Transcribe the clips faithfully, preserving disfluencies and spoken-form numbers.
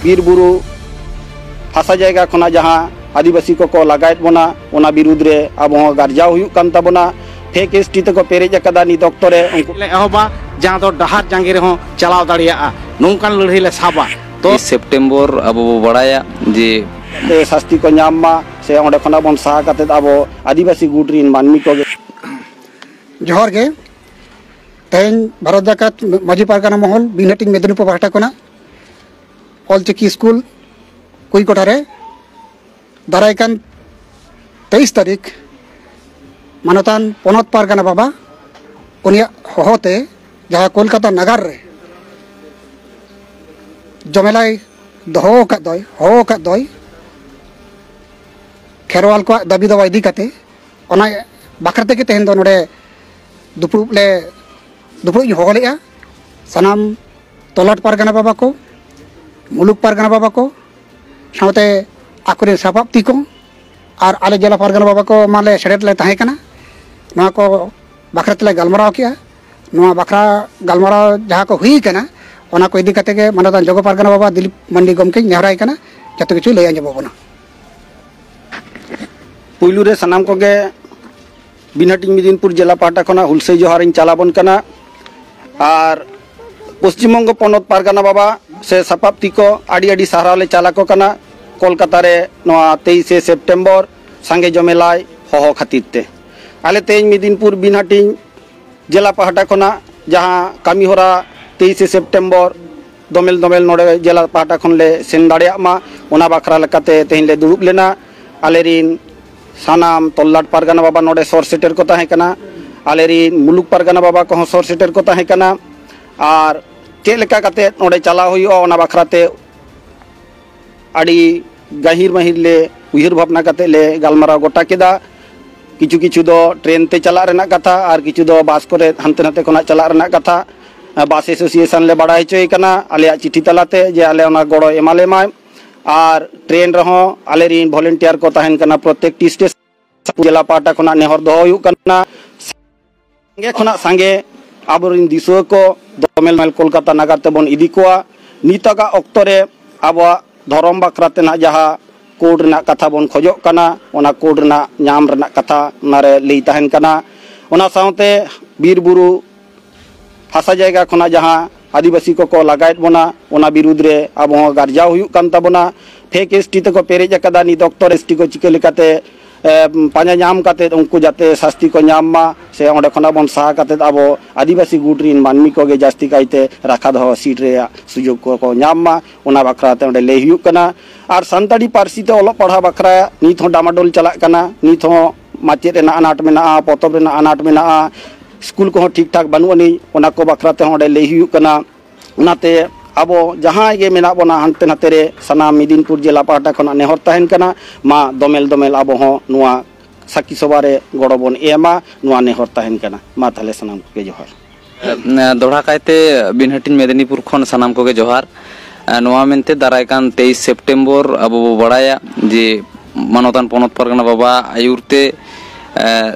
ᱵᱤᱨ ᱵᱩᱨᱩ ᱦᱟᱥᱟ ᱡᱟᱭᱜᱟ ᱠᱷᱚᱱᱟᱜ ᱡᱟᱦᱟᱸ ᱟᱹᱫᱤᱵᱟᱹᱥᱤ ᱠᱚᱠᱚ ᱞᱟᱜᱟᱭᱮᱫ ᱵᱚᱱᱟ, ᱚᱱᱟ ᱵᱤᱨᱩᱫᱽ ᱨᱮ ᱟᱵᱚ ᱦᱚᱸ ᱜᱟᱨᱡᱟᱣ ᱦᱩᱭᱩᱜ ᱠᱟᱱ ᱛᱟᱵᱚᱱᱟ᱾ ᱯᱷᱮᱠ ᱮᱥ ᱴᱤ ᱛᱮᱠᱚ ᱯᱮᱨᱮᱡ ᱟᱠᱟᱫᱟ ᱱᱤᱛ ᱚᱠᱛᱚ ᱨᱮ᱾ ᱩᱱᱠᱩ ᱞᱮ ᱮᱦᱚᱵᱟ, ᱡᱟᱦᱟᱸ ᱫᱚ ᱰᱟᱦᱟᱨ ᱡᱟᱸᱜᱮ ᱨᱮᱦᱚᱸ ᱪᱟᱞᱟᱣ ᱫᱟᱲᱮᱭᱟᱜᱼᱟ, ᱱᱚᱝᱠᱟᱱ ᱞᱟᱹᱲᱦᱟᱹᱭ ᱞᱮ ᱥᱟᱵᱟ᱾ ᱛᱚ ᱥᱮᱯᱴᱮᱢᱵᱚᱨ ᱟᱵᱚ ᱵᱚ ᱵᱟᱲᱟᱭᱟ ᱡᱮ ᱛᱮ ᱥᱟᱥᱛᱤ ᱠᱚ ᱧᱟᱢ ᱢᱟ, ᱥᱮ ᱚᱸᱰᱮ ᱠᱷᱚᱱᱟᱜ ᱵᱚᱱ ᱥᱟᱦᱟ ᱠᱟᱛᱮᱫ ᱟᱵᱚ ᱟᱹᱫᱤᱵᱟᱹᱥᱤ ᱜᱩᱴ ᱨᱤᱱ ᱢᱟᱹᱱᱢᱤ ᱠᱚᱜᱮ᱾ ᱡᱚᱦᱟᱨ ᱜᱮ᱾ ᱛᱮᱦᱮᱧ ᱵᱷᱟᱨᱚᱛ ᱡᱟᱠᱟᱛ ᱢᱟᱹᱡᱷᱤ ᱯᱟᱨᱜᱟᱱᱟ ᱢᱚᱦᱚᱞ ᱵᱤᱱᱦᱟᱹᱴᱤᱧ ᱢᱮᱫᱽᱱᱤᱯᱩᱨ ᱯᱟᱦᱴᱟ ᱠᱷᱚᱱᱟᱜ ᱚᱞᱪᱤᱠᱤ ᱥᱠᱩᱞ ᱠᱩᱲᱤᱠᱚᱴᱷᱟ ᱨᱮ ᱫᱟᱨᱟᱭ ᱠᱟᱱ ᱛᱮᱭᱤᱥ ᱛᱟᱹᱨᱤᱠᱷ ᱢᱟᱱᱚᱛᱟᱱ ᱯᱚᱱᱚᱛ ᱯᱟᱨᱜᱟᱱᱟ ᱵᱟᱵᱟ ᱩᱱᱤᱭᱟᱜ ᱦᱚᱦᱚᱛᱮ ᱡᱟᱦᱟᱸ ᱠᱳᱞᱠᱟᱛᱟ ᱱᱟᱜᱟᱨ ᱨᱮ ᱡᱚᱢᱮᱞᱟᱭ ᱫᱚᱦᱚ ᱟᱠᱟᱫ ᱫᱚᱭ, ᱦᱚᱦᱚ ᱟᱠᱟᱫ ᱫᱚᱭ, ᱠᱷᱮᱨᱣᱟᱞ ᱠᱚᱣᱟᱜ ᱫᱟᱹᱵᱤ ᱫᱟᱣᱟ ᱤᱫᱤ ᱠᱟᱛᱮ, ᱚᱱᱟ ᱵᱟᱠᱷᱨᱟ ᱛᱮᱜᱮ ᱛᱮᱦᱮᱧ ᱫᱚ ᱱᱚᱰᱮ ᱫᱩᱯᱲᱩᱵ ᱞᱮ, ᱫᱩᱯᱲᱩᱵ ᱤᱧ ᱦᱚᱦᱚ ᱞᱮᱫᱼᱟ᱾ ᱥᱟᱱᱟᱢ ᱛᱚᱞᱟᱴ ᱯᱟᱨᱜᱟᱱᱟ ᱵᱟᱵᱟ ᱠᱚ, ᱢᱩᱞᱩᱠ ᱯᱟᱨᱜᱟᱱᱟ ᱵᱟᱵᱟ ᱠᱚ, ᱥᱟᱶᱛᱮ ᱟᱠᱚᱨᱮᱱ ᱥᱟᱯᱟᱵ ᱛᱤ ᱠᱚ ᱟᱨ ᱟᱞᱮ ᱡᱮᱞᱟ ᱯᱟᱨᱜᱟᱱᱟ ᱵᱟᱵᱟ ᱠᱚ ᱢᱟᱞᱮ ᱥᱮᱞᱮᱫ ᱞᱮ ᱛᱟᱦᱮᱸ ᱠᱟᱱᱟ᱾ ᱱᱚᱣᱟ ᱠᱚ ᱵᱟᱠᱷᱨᱟ ᱛᱮᱞᱮ ᱜᱟᱞᱢᱟᱨᱟᱣ ᱠᱮᱜᱼᱟ᱾ ᱱᱚᱣᱟ ᱵᱟᱠᱷᱨᱟ ᱜᱟᱞᱢᱟᱨᱟᱣ ᱡᱟᱦᱟᱸ ᱠᱚ ᱦᱩᱭ ᱠᱟᱱᱟ, ᱚᱱᱟ ᱠᱚ ᱤᱫᱤ ᱠᱟᱛᱮ ᱜᱮ ᱢᱟᱱᱚᱛᱟᱱ ᱡᱚᱜᱚ ᱯᱟᱨᱜᱟᱱᱟ ᱵᱟᱵᱟ ᱫᱤᱞᱤᱯ ᱢᱟᱱᱰᱤ ᱜᱚᱢᱠᱮᱧ ᱱᱮᱦᱚᱨᱟᱭ ᱠᱟᱱᱟ, ᱡᱚᱛᱚ ᱠᱤᱪᱷᱩ ᱞᱟᱹᱭ ᱟᱸᱡᱚᱢ ᱟᱵᱚᱱᱟ᱾ ᱯᱩᱭᱞᱩ ᱨᱮ ᱥᱟᱱᱟᱢ ᱠᱚᱜᱮ ᱵᱤᱱᱦᱟᱹᱴᱤᱧ ᱢᱤᱫᱤᱱᱯᱩᱨ ᱡᱮᱞᱟ ᱯᱟᱦᱴᱟ ᱠᱷᱚᱱᱟᱜ ᱦᱩᱞᱥᱟᱹᱭ ᱡᱚᱦᱟᱨᱤᱧ ᱪᱟᱞᱟᱵᱚᱱ ᱠᱟᱱᱟ᱾ ᱟᱨ ᱯᱚᱥᱪᱤᱢ ᱵᱚᱝᱜᱚ ᱯᱚᱱᱚᱛ ᱯᱟᱨᱜᱟᱱᱟ ᱵᱟᱵᱟ ᱥᱮ ᱥᱟᱯᱟᱵ ᱛᱤ ᱠᱚ ᱟᱹᱰᱤ ᱟᱹᱰᱤ ᱥᱟᱨᱦᱟᱣ ᱞᱮ ᱪᱟᱞ ᱟᱠᱚ ᱠᱟᱱᱟ᱾ ᱠᱳᱞᱠᱟᱛᱟ ᱨᱮ ᱱᱚᱣᱟ ᱛᱮᱭᱤᱥᱮ ᱥᱮᱯᱴᱮᱢᱵᱚᱨ ᱥᱟᱸᱜᱮ ᱡᱚᱢᱮᱞᱟᱭ ᱦᱚᱦᱚ ᱠᱷᱟᱹᱛᱤᱨ ᱛᱮ ᱟᱞᱮ ᱛᱮᱦᱮᱧ ᱢᱤᱫᱤᱱᱯᱩᱨ ᱵᱤᱱᱦᱟᱹᱴᱤᱧ ᱡᱮᱞᱟ ᱯᱟᱦᱴᱟ ᱠᱷᱚᱱᱟᱜ ᱡᱟᱦᱟᱸ ᱠᱟᱹᱢᱤ ᱦᱚᱨᱟ ᱛᱮᱭᱤᱥᱮ ᱥᱮᱯᱴᱮᱢᱵᱚᱨ ᱫᱚᱢᱮᱞ ᱫᱚᱢᱮᱞ ᱱᱚᱰᱮ ᱡᱮᱞᱟ ᱯᱟᱦᱴᱟ ᱠᱷᱚᱱ ᱞᱮ ᱥᱮᱱ ᱫᱟᱲᱮᱭᱟᱜ ᱢᱟ, ᱚᱱᱟ ᱵᱟᱠᱷᱨᱟ ᱞᱮᱠᱟᱛᱮ ᱛᱮᱦᱮᱧ ᱞᱮ ᱫᱩᱲᱩᱵ ᱞᱮᱱᱟ᱾ ᱟᱞᱮᱨᱤᱱ ᱥᱟᱱᱟᱢ ᱛᱚᱞᱞᱟᱴ ᱯᱟᱨᱜᱟᱱᱟ ᱵᱟᱵᱟ ᱱᱚᱰᱮ ᱥᱚᱨ ᱥᱮᱴᱮᱨ ᱠᱚ ᱛᱟᱦᱮᱸ ᱠᱟᱱᱟ, ᱟᱞᱮᱨᱤᱱ ᱢᱩᱞᱩᱠ ᱯᱟᱨᱜᱟᱱᱟ ᱵᱟᱵᱟ ᱠᱚᱦᱚᱸ ᱥᱚᱨ ᱥᱮᱴᱮᱨ ᱠᱚ ᱛᱟᱦᱮᱸ ᱠᱟᱱᱟ᱾ ᱟᱨ ᱪᱮᱫ ᱞᱮᱠᱟ ᱠᱟᱛᱮ ᱱᱚᱰᱮ ᱪᱟᱞᱟᱣ ᱦᱩᱭᱩᱜᱼᱟ, ᱚᱱᱟ ᱵᱟᱠᱷᱨᱟᱛᱮ ᱟᱹᱰᱤ ᱜᱟᱹᱦᱤᱨ ᱢᱟᱹᱦᱤᱨ ᱞᱮ ᱩᱭᱦᱟᱹᱨ ᱵᱷᱟᱵᱽᱱᱟ ᱠᱟᱛᱮ ᱞᱮ ᱜᱟᱞᱢᱟᱨᱟᱣ ᱜᱚᱴᱟ ᱠᱮᱫᱟ᱾ ᱠᱤᱪᱷᱩ ᱠᱤᱪᱷᱩ ᱫᱚ ᱴᱨᱮᱱ ᱛᱮ ᱪᱟᱞᱟᱜ ᱨᱮᱱᱟᱜ ᱠᱟᱛᱷᱟ ᱟᱨ ᱠᱤᱪᱷᱩ ᱫᱚ ᱵᱟᱥ ᱠᱚᱨᱮ ᱦᱟᱱᱛᱮ ᱱᱟᱛᱮ ᱠᱷᱚᱱᱟᱜ ᱪᱟᱞᱟᱜ ᱨᱮᱱᱟᱜ ᱠᱟᱛᱷᱟ᱾ ᱵᱟᱥ ᱮᱥᱳᱥᱤᱭᱮᱥᱚᱱ ᱞᱮ ᱵᱟᱲᱟᱭ ᱦᱚᱪᱚᱭᱮ ᱠᱟᱱᱟ ᱟᱞᱮᱭᱟᱜ ᱪᱤᱴᱷᱤ ᱛᱟᱞᱟᱛᱮ ᱡᱮ ᱟᱞᱮ ᱚᱱᱟ ᱜᱚᱲᱚ ᱮᱢᱟ ᱞᱮ ᱢᱟᱭ᱾ ᱟᱨ ᱴᱨᱮᱱ ᱨᱮᱦᱚᱸ ᱟᱞᱮᱨᱤᱱ ᱵᱷᱚᱞᱮᱱᱴᱤᱭᱟᱨ ᱠᱚ ᱛᱟᱦᱮᱱ ᱠᱟᱱᱟ ᱯᱨᱚᱛᱮᱠᱴᱤ ᱥᱴᱮᱥᱚᱱ᱾ ᱡᱮᱞᱟ ᱯᱟᱦᱴᱟ ᱠᱷᱚᱱᱟᱜ ᱱᱮᱦᱚᱨ ᱫᱚᱦᱚ ᱦᱩᱭᱩᱜ ᱠᱟᱱᱟ, ᱥᱟᱸᱜᱮ ᱠᱷᱚᱱᱟᱜ ᱥᱟᱸᱜᱮ ᱟᱵᱚᱨᱮᱱ ᱫᱤᱥᱩᱣᱟᱹ ᱠᱚ ᱫᱚᱢᱮᱞ ᱫᱚᱢᱮᱞ ᱠᱳᱞᱠᱟᱛᱟ ᱱᱟᱜᱟᱨ ᱛᱮᱵᱚᱱ ᱤᱫᱤ ᱠᱚᱣᱟ᱾ ᱱᱤᱛᱚᱜᱟᱜ ᱚᱠᱛᱚ ᱨᱮ ᱟᱵᱚᱣᱟᱜ ᱫᱷᱚᱨᱚᱢ ᱵᱟᱠᱷᱨᱟ ᱛᱮ ᱱᱟᱜ ᱡᱟᱦᱟᱸ ᱠᱳᱰ ᱨᱮᱱᱟᱜ ᱠᱟᱛᱷᱟ ᱵᱚᱱ ᱠᱷᱚᱡᱚᱜ ᱠᱟᱱᱟ, ᱚᱱᱟ ᱠᱳᱰ ᱨᱮᱱᱟᱜ ᱧᱟᱢ ᱨᱮᱱᱟᱜ ᱠᱟᱛᱷᱟ ᱚᱱᱟᱨᱮ ᱞᱟᱹᱭ ᱛᱟᱦᱮᱱ ᱠᱟᱱᱟ᱾ ᱚᱱᱟ ᱥᱟᱶᱛᱮ ᱵᱤᱨ ᱵᱩᱨᱩ ᱦᱟᱥᱟ ᱡᱟᱭᱜᱟ ᱠᱷᱚᱱᱟᱜ ᱡᱟᱦᱟᱸ ᱟᱹᱫᱤᱵᱟᱹᱥᱤ ᱠᱚᱠᱚ ᱞᱟᱜᱟᱭᱮᱫ ᱵᱚᱱᱟ, ᱚᱱᱟ ᱵᱤᱨᱩᱫᱽ ᱨᱮ ᱟᱵᱚ ᱦᱚᱸ ᱜᱟᱨᱡᱟᱣ ᱦᱩᱭᱩᱜ ᱠᱟᱱ ᱛᱟᱵᱚᱱᱟ᱾ ᱯᱷᱮᱠ ᱮᱥ ᱴᱤ ᱛᱮᱠᱚ ᱯᱮᱨᱮᱡ ᱟᱠᱟᱫᱟ᱾ ᱱᱤᱛ ᱚᱠᱛᱚ ᱨᱮ ᱮᱥ ᱴᱤ ᱠᱚ ᱪᱤᱠᱟᱹ ᱞᱮᱠᱟᱛᱮ, ᱮ, ᱯᱟᱸᱡᱟ ᱧᱟᱢ ᱠᱟᱛᱮ ᱩᱱᱠᱩ ᱡᱟᱛᱮ ᱥᱟᱥᱛᱤ ᱠᱚ ᱧᱟᱢ ᱢᱟ, ᱥᱮ ᱚᱸᱰᱮ ᱠᱷᱚᱱᱟᱜ ᱵᱚᱱ ᱥᱟᱦᱟ ᱠᱟᱛᱮ ᱟᱵᱚ ᱟᱹᱫᱤᱵᱟᱹᱥᱤ ᱜᱩᱴ ᱨᱮᱱ ᱢᱟᱹᱱᱢᱤ ᱠᱚᱜᱮ ᱡᱟᱹᱥᱛᱤ ᱠᱟᱭᱛᱮ ᱨᱟᱠᱷᱟ ᱫᱚᱦᱚ ᱥᱤᱴ ᱨᱮᱭᱟᱜ ᱥᱩᱡᱳᱜᱽ ᱠᱚᱠᱚ ᱧᱟᱢ ᱢᱟ, ᱚᱱᱟ ᱵᱟᱠᱷᱨᱟ ᱛᱮ ᱚᱸᱰᱮ ᱞᱟᱹᱭ ᱦᱩᱭᱩᱜ ᱠᱟᱱᱟ᱾ ᱟᱨ ᱥᱟᱱᱛᱟᱲᱤ ᱯᱟᱹᱨᱥᱤ ᱛᱮ ᱚᱞᱚᱜ ᱯᱟᱲᱦᱟᱣ ᱵᱟᱠᱷᱨᱟ ᱱᱤᱛ ᱦᱚᱸ ᱰᱟᱢᱟᱰᱳᱞ ᱪᱟᱞᱟᱜ ᱠᱟᱱᱟ᱾ ᱱᱤᱛ ᱦᱚᱸ ᱢᱟᱪᱮᱫ ᱨᱮᱱᱟᱜ ᱟᱱᱟᱴ ᱢᱮᱱᱟᱜᱼᱟ, ᱯᱚᱛᱚᱵ ᱨᱮᱱᱟᱜ ᱟᱱᱟᱴ ᱢᱮᱱᱟᱜᱼᱟ, ᱥᱠᱩᱞ ᱠᱚᱦᱚᱸ ᱴᱷᱤᱠ ᱴᱷᱟᱠ ᱵᱟᱹᱱᱩᱜ ᱟᱹᱱᱤᱡ, ᱚᱱᱟ ᱠᱚ ᱵᱟᱠᱷᱨᱟ ᱛᱮᱦᱚᱸ ᱚᱸᱰᱮ ᱞᱟᱹᱭ ᱦᱩᱭᱩᱜ ᱠᱟᱱᱟ᱾ ᱚᱱᱟᱛᱮ ᱟᱵᱚ ᱡᱟᱦᱟᱸᱭ ᱜᱮ ᱢᱮᱱᱟᱜ ᱵᱚᱱᱟ ᱦᱟᱱᱛᱮ ᱱᱟᱛᱮ ᱨᱮ, ᱥᱟᱱᱟᱢ ᱢᱮᱫᱤᱱᱯᱩᱨ ᱡᱮᱞᱟ ᱯᱟᱦᱴᱟ ᱠᱷᱚᱱᱟᱜ ᱱᱮᱦᱚᱨ ᱛᱟᱦᱮᱱ ᱠᱟᱱᱟ, ᱢᱟ ᱫᱚᱢᱮᱞ ᱫᱚᱢᱮᱞ ᱟᱵᱚ ᱦᱚᱸ ᱱᱚᱣᱟ ᱥᱟᱹᱠᱷᱤ ᱥᱚᱵᱷᱟ ᱨᱮ ᱜᱚᱲᱚ ᱵᱚᱱ ᱮᱢᱟ, ᱱᱚᱣᱟ ᱱᱮᱦᱚᱨ ᱛᱟᱦᱮᱱ ᱠᱟᱱᱟ᱾ ᱢᱟ ᱛᱟᱦᱚᱞᱮ ᱥᱟᱱᱟᱢ ᱠᱚᱜᱮ ᱡᱚᱦᱟᱨ᱾ ᱮ, ᱫᱚᱦᱲᱟ ᱠᱟᱭᱛᱮ ᱵᱤᱱᱦᱟᱹᱴᱤᱧ ᱢᱮᱫᱤᱱᱤᱯᱩᱨ ᱠᱷᱚᱱ ᱥᱟᱱᱟᱢ ᱠᱚᱜᱮ ᱡᱚᱦᱟᱨ᱾ ᱮ, ᱱᱚᱣᱟ ᱢᱮᱱᱛᱮ ᱫᱟᱨᱟᱭ ᱠᱟᱱ ᱛᱮᱭᱤᱥ ᱥᱮᱯᱴᱮᱢᱵᱚᱨ ᱟᱵᱚ ᱵᱚ ᱵᱟᱲᱟᱭᱟ ᱡᱮ ᱢᱟᱱᱚᱛᱟᱱ ᱯᱚᱱᱚᱛ ᱯᱟᱨᱜᱟᱱᱟ ᱵᱟᱵᱟ ᱟᱹᱭᱩᱨ ᱛᱮ, ᱮ,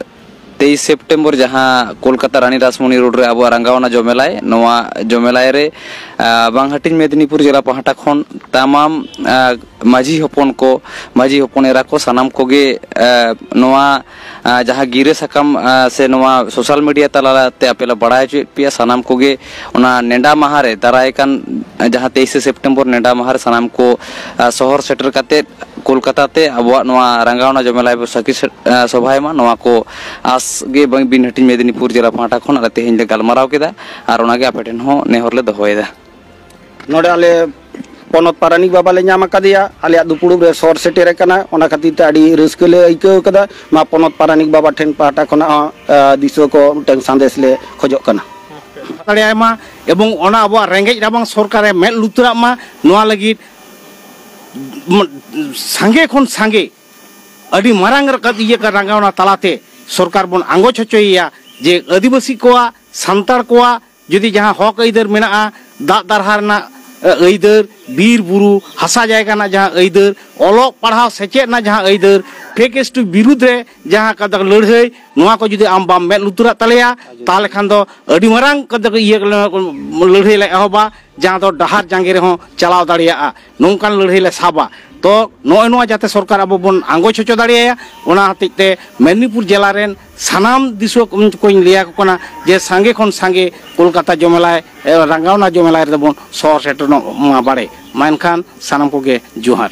ᱛᱮᱭᱤᱥ ᱥᱮᱯᱴᱮᱢᱵᱚᱨ ᱡᱟᱦᱟᱸ ᱠᱳᱞᱠᱟᱛᱟ ᱨᱟᱱᱤ ᱨᱟᱥᱢᱚᱱᱤ ᱨᱳᱰ ᱨᱮ ᱟᱵᱚᱣᱟᱜ ᱨᱟᱸᱜᱟᱣᱱᱟ ᱡᱚᱢᱮᱞᱟᱭ, ᱱᱚᱣᱟ ᱡᱚᱢᱮᱞᱟᱭ ᱨᱮ, ᱮ, ᱵᱟᱝᱦᱟᱹᱴᱤᱧ ᱢᱮᱫᱤᱱᱤᱯᱩᱨ ᱡᱮᱞᱟ ᱯᱟᱦᱴᱟ ᱠᱷᱚᱱ ᱛᱟᱢᱟᱢ, ᱮ, ᱢᱟᱹᱡᱷᱤ ᱦᱚᱯᱚᱱ ᱠᱚ, ᱢᱟᱹᱡᱷᱤ ᱦᱚᱯᱚᱱ ᱮᱨᱟ ᱠᱚ ᱥᱟᱱᱟᱢ ᱠᱚᱜᱮ, ᱮ, ᱱᱚᱣᱟ ᱟᱸ, ᱡᱟᱦᱟᱸ ᱜᱤᱨᱟᱹ ᱥᱟᱠᱟᱢ, ᱟᱸ, ᱥᱮ ᱱᱚᱣᱟ ᱥᱳᱥᱟᱞ ᱢᱤᱰᱤᱭᱟ ᱛᱟᱞᱟᱛᱮ ᱟᱯᱮ ᱞᱮ ᱵᱟᱲᱟᱭ ᱦᱚᱪᱚᱭᱮᱫ ᱯᱮᱭᱟ, ᱥᱟᱱᱟᱢ ᱠᱚᱜᱮ ᱚᱱᱟ ᱱᱮᱰᱟ ᱢᱟᱦᱟ ᱨᱮ, ᱫᱟᱨᱟᱭ ᱠᱟᱱ, ᱟᱸ, ᱡᱟᱦᱟᱸ ᱛᱮᱭᱤᱥᱮ ᱥᱮᱯᱴᱮᱢᱵᱚᱨ ᱱᱮᱰᱟ ᱢᱟᱦᱟ ᱨᱮ ᱥᱟᱱᱟᱢ ᱠᱚ, ᱟᱸ, ᱥᱚᱦᱚᱨ ᱥᱮᱴᱮᱨ ᱠᱟᱛᱮᱫ ᱠᱳᱞᱠᱟᱛᱟ ᱛᱮ ᱟᱵᱚᱣᱟᱜ ᱱᱚᱣᱟ ᱨᱟᱸᱜᱟᱣᱱᱟ ᱡᱚᱢᱮᱞᱟᱭ ᱵᱚ ᱥᱟᱹᱠᱷᱤ ᱥᱮ-, ᱟᱸ, ᱥᱚᱵᱷᱟᱭ ᱢᱟ, ᱱᱚᱣᱟ ᱠᱚ ᱟᱸᱥ ᱜᱮ ᱵᱟᱝ ᱵᱤᱱ ᱦᱟᱹᱴᱤᱧ ᱢᱮᱫᱤᱱᱤᱯᱩᱨ ᱡᱮᱞᱟ ᱯᱟᱦᱴᱟ ᱠᱷᱚᱱ ᱟᱞᱮ ᱛᱮᱦᱮᱧ ᱞᱮ ᱜᱟᱞᱢᱟᱨᱟᱣ ᱠᱮᱫᱟ ᱟᱨ ᱚᱱᱟᱜᱮ ᱟᱯᱮ ᱴᱷᱮᱱ ᱦᱚᱸ ᱱᱮᱦᱚᱨ ᱞᱮ ᱫᱚᱦᱚᱭᱮᱫᱟ᱾ ᱱᱚᱰᱮ ᱟᱞᱮ ᱯᱚᱱᱚᱛ ᱯᱟᱨᱟᱱᱤᱠ ᱵᱟᱵᱟ ᱞᱮ ᱧᱟᱢ ᱟᱠᱟᱫᱮᱭᱟ, ᱟᱞᱮᱭᱟᱜ ᱫᱩᱯᱲᱩᱵ ᱨᱮ ᱥᱚᱨ ᱥᱮᱴᱮᱨ ᱟᱠᱟᱱᱟ, ᱚᱱᱟ ᱠᱷᱟᱹᱛᱤᱨ ᱛᱮ ᱟᱹᱰᱤ ᱨᱟᱹᱥᱠᱟᱹ ᱞᱮ ᱟᱹᱭᱠᱟᱹᱣ ᱠᱟᱫᱟ᱾ ᱱᱚᱣᱟ ᱯᱚᱱᱚᱛ ᱯᱟᱨᱟᱱᱤᱠ ᱵᱟᱵᱟ ᱴᱷᱮᱱ ᱯᱟᱦᱴᱟ ᱠᱷᱚᱱᱟᱜ ᱦᱚᱸ, ᱟ, ᱫᱤᱥᱩᱣᱟᱹ ᱠᱚ ᱢᱤᱫᱴᱟᱝ ᱥᱟᱸᱫᱮᱥ ᱞᱮ ᱠᱷᱚᱡᱚᱜ ᱠᱟᱱᱟ᱾ ᱫᱟᱲᱮᱭᱟᱭ ᱢᱟ ᱮᱵᱚᱝ ᱚᱱᱟ ᱟᱵᱚᱣᱟᱜ ᱨᱮᱸᱜᱮᱡ ᱨᱟᱵᱟᱝ ᱥᱚᱨᱠᱟᱨᱮ ᱢᱮᱫ ᱞᱩᱛᱩᱨᱟᱜ ᱢᱟ, ᱱᱚᱣᱟ ᱞᱟᱹᱜᱤᱫ ᱢ-, ᱥᱟᱸᱜᱮ ᱠᱷᱚᱱ ᱥᱟᱸᱜᱮ ᱟᱹᱰᱤ ᱢᱟᱨᱟᱝ ᱨᱟᱠᱟᱵ ᱤᱭᱟᱹ ᱠᱟ ᱨᱟᱸᱜᱟᱣᱱᱟ ᱛᱟᱞᱟᱛᱮ ᱥᱚᱨᱠᱟᱨ ᱵᱚᱱ ᱟᱸᱜᱚᱪ ᱦᱚᱪᱚᱭᱮᱭᱟ ᱡᱮ ᱟᱹᱫᱤᱵᱟᱹᱥᱤ ᱠᱚᱣᱟᱜ, ᱥᱟᱱᱛᱟᱲ ᱠᱚᱣᱟᱜ ᱡᱩᱫᱤ ᱡᱟᱦᱟᱸ ᱦᱚᱠ ᱟᱹᱭᱫᱟᱹᱨ ᱢᱮᱱᱟᱜᱼᱟ, ᱫᱟᱜ ᱫᱟᱨᱦᱟ ᱨᱮᱱᱟᱜ, ᱮ, ᱟᱹᱭᱫᱟᱹᱨ, ᱵᱤᱨ ᱵᱩᱨᱩ, ᱦᱟᱥᱟ ᱡᱟᱭᱜᱟ ᱨᱮᱱᱟᱜ ᱡᱟᱦᱟᱸ ᱟᱹᱭᱫᱟᱹᱨ, ᱚᱞᱚᱜ ᱯᱟᱲᱦᱟᱣ ᱥᱮᱪᱮᱫ ᱨᱮᱱᱟᱜ ᱡᱟᱦᱟᱸ ᱟᱹᱭᱫᱟᱹᱨ, ᱯᱷᱮᱠ ᱮᱥ ᱴᱤ ᱵᱤᱨᱩᱫᱽ ᱨᱮ ᱡᱟᱦᱟᱸ ᱠᱟᱛᱷᱟ ᱞᱟᱹᱲᱦᱟᱹᱭ, ᱱᱚᱣᱟ ᱠᱚ ᱡᱩᱫᱤ ᱟᱢ ᱵᱟᱢ ᱢᱮᱫ ᱞᱩᱛᱩᱨᱟᱜ ᱛᱟᱞᱮᱭᱟ, ᱛᱟᱦᱚᱞᱮ ᱠᱷᱟᱱ ᱫᱚ ᱟᱹᱰᱤ ᱢᱟᱨᱟᱝ ᱠᱟᱛᱷᱟ ᱤᱭᱟᱹ ᱞᱟᱹᱲᱦᱟᱹᱭ ᱞᱮ ᱮᱦᱚᱵᱟ᱾ ᱡᱟᱦᱟᱸ ᱫᱚ ᱰᱟᱦᱟᱨ ᱡᱟᱸᱜᱮ ᱨᱮᱦᱚᱸ ᱪᱟᱞᱟᱣ ᱫᱟᱲᱮᱭᱟᱜᱼᱟ, ᱱᱚᱝᱠᱟᱱ ᱞᱟᱹᱲᱦᱟᱹᱭ ᱞᱮ ᱥᱟᱵᱟ᱾ ᱛᱚ ᱱᱚᱜᱼᱚᱭ ᱱᱚᱣᱟ ᱡᱟᱛᱮ ᱥᱚᱨᱠᱟᱨ ᱟᱵᱚ ᱵᱚᱱ ᱟᱸᱜᱚᱪ ᱦᱚᱪᱚ ᱫᱟᱲᱮᱭᱟᱭᱟ, ᱚᱱᱟ ᱦᱚᱛᱮᱡ ᱛᱮ ᱢᱮᱫᱽᱱᱤᱯᱩᱨ ᱡᱮᱞᱟ ᱨᱮᱱ ᱥᱟᱱᱟᱢ ᱫᱤᱥᱩᱣᱟᱹ ᱠᱚᱧ ᱞᱟᱹᱭ ᱟᱠᱚ ᱠᱟᱱᱟ ᱡᱮ ᱥᱟᱸᱜᱮ ᱠᱷᱚᱱ ᱥᱟᱸᱜᱮ ᱠᱳᱞᱠᱟᱛᱟ ᱡᱚᱢᱮᱞᱟᱭ, ᱮ, ᱨᱟᱸᱜᱟᱣᱱᱟ ᱡᱚᱢᱮᱞᱟᱭ ᱨᱮᱫᱚ ᱵᱚᱱ ᱥᱚᱦᱚᱨ ᱥᱮᱴᱮᱨᱚᱜ ᱢᱟ ᱵᱟᱲᱮ᱾ ᱢᱟ ᱮᱱᱠᱷᱟᱱ ᱥᱟᱱᱟᱢ ᱠᱚᱜᱮ ᱡᱚᱦᱟᱨ᱾